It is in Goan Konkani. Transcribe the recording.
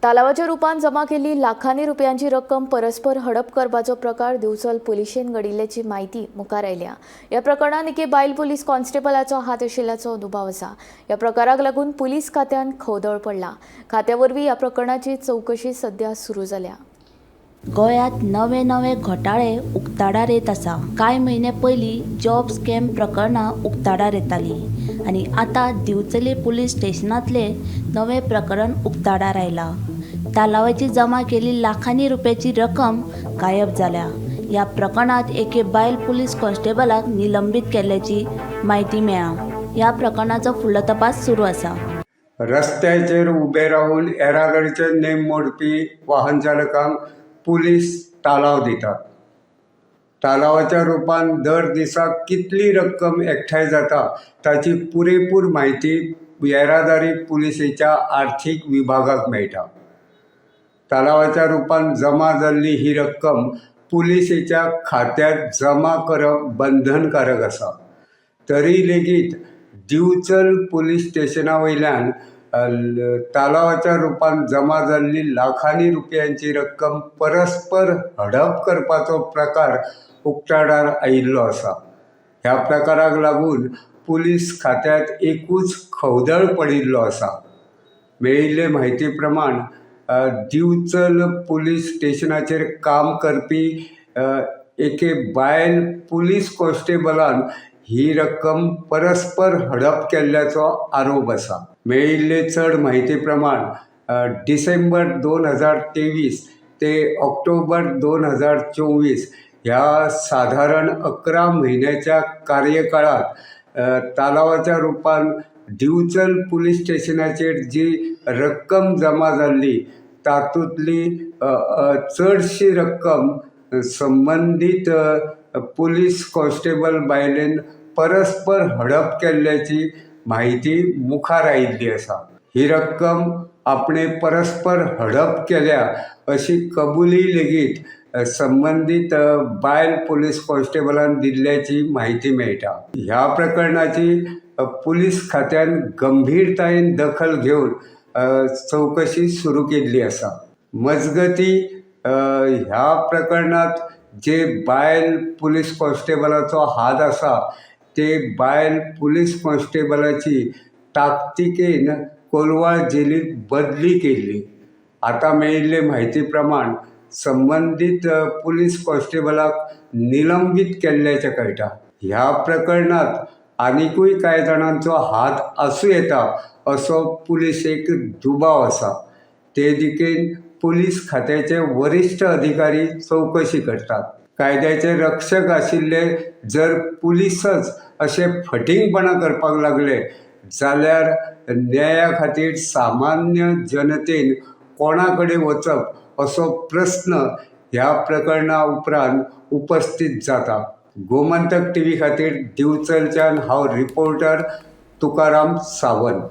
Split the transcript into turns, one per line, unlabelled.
तालावाच्या रुपान जमा केल्ली लाखांनी रुपयांची रक्कम परस्पर हडप करपाचो प्रकार दिवचल पुलिशेन घडिल्ल्याची म्हायती मुखार आयल्या. ह्या प्रकरणात एके बायल पुलीस कॉन्स्टेबलाचो हात आशिल्ल्याचो दुबाव आसा. ह्या प्रकाराक लागून पुलीस खात्यान खवदळ पडला. खात्या वरवीं ह्या प्रकरणाची चवकशी सध्या सुरू जाल्या.
गोंयांत नवे नवे घोटाळे उक्ताडार येत आसा. कांय म्हयने पयलीं जॉब स्कॅम प्रकरणां उक्ताडार येतालीं आनी आतां दिवचले पुलीस स्टेशनांतलें नवें प्रकरण उक्ताडार आयलां. तालावाची जमा केल्ली लाखांनी रुपयाची रक्कम गायब जाल्या. ह्या प्रकरणांत एके बायल पुलीस कॉन्स्टेबलाक निलंबीत केल्ल्याची म्हायती मेळ्ळा. ह्या प्रकरणाचो फुडलो तपास सुरू आसा.
रस्त्याचेर उबे रावन येरादारीचे नेम मोडपी वाहन चालकांक पुलीस तालांव दितात. तालांवाच्या रुपान दर दिसाक कितली रक्कम एकठांय जाता ताची पुरेपूर म्हायती येरादारी पुलिसेच्या आर्थीक विभागाक मेळटा. तालांवाच्या रुपान जमा जाल्ली ही रक्कम पुलिसेच्या खात्यांत जमा करप बंधनकारक आसा. तरी लेगीत दिवचल पुलीस स्टेशना वयल्यान तालांवाच्या रुपान जमा जाल्ली लाखांनी रुपयांची रक्कम परस्पर हडप करपाचो प्रकार उक्ताडार आयिल्लो आसा. ह्या प्रकाराक लागून पुलीस खात्यांत एकूच खवदळ पडिल्लो आसा. मेळिल्ले म्हायती प्रमाण दिवचल पुलीस स्टेशनाचेर काम करपी एके बायल पुलीस कॉन्स्टेबलान ही रक्कम परस्पर हडप केल्ल्याचो आरोप आसा. मेळिल्ले चड म्हायती प्रमाण डिसेंबर 2023 ते ऑक्टोबर 2024 ह्या साधारण 11 म्हयन्याच्या कार्यकाळांत तालांवाच्या रुपान दिवचल पुलीस स्टेशनाचेर जी रक्कम जमा जाल्ली तातूंतली चडशी रक्कम संबंदीत पुलीस कॉन्स्टेबल बायलेन परस्पर हडप केल्ल्याची म्हायती मुखार आयिल्ली आसा. ही रक्कम आपणे परस्पर हडप केल्या अशी कबुली लेगीत संबंदीत बायल पुलीस कॉन्स्टेबलान दिल्ल्याची म्हायती मेळटा. ह्या प्रकरणाची पुलीस खात्यान गंभीरतायेन दखल घेवन चवकशी सुरू केल्ली आसा. मजगती ह्या प्रकरणांत जे बायल पुलीस कॉन्स्टेबलाचो हात आसा ते बायल पुलीस कॉन्स्टेबलाची ताकतिकेन कोलवाळ जेलींत बदली केल्ली. आतां मेळिल्ले म्हायती प्रमाण संबंदीत पुलीस कॉन्स्टेबलाक निलंबीत केल्ल्याचें कळटा. ह्या प्रकरणांत आनिकूय कांय जाणांचो हात आसूं येता असो पुलिसेक दुबाव आसा. ते दिकेन पुलीस खात्याचे वरिश्ठ अधिकारी चवकशी करतात. कायद्याचे रक्षक आशिल्ले जर पुलिसच अशें फटींगपणां करपाक लागले जाल्यार न्याया खातीर सामान्य जनतेन कोणा कडेन वचप असो प्रस्न ह्या प्रकरणा उपरांत उपस्थीत जाता. गोमंतक टीव्ही खातीर दिवचलच्यान हांव रिपोर्टर तुकाराम सावंत.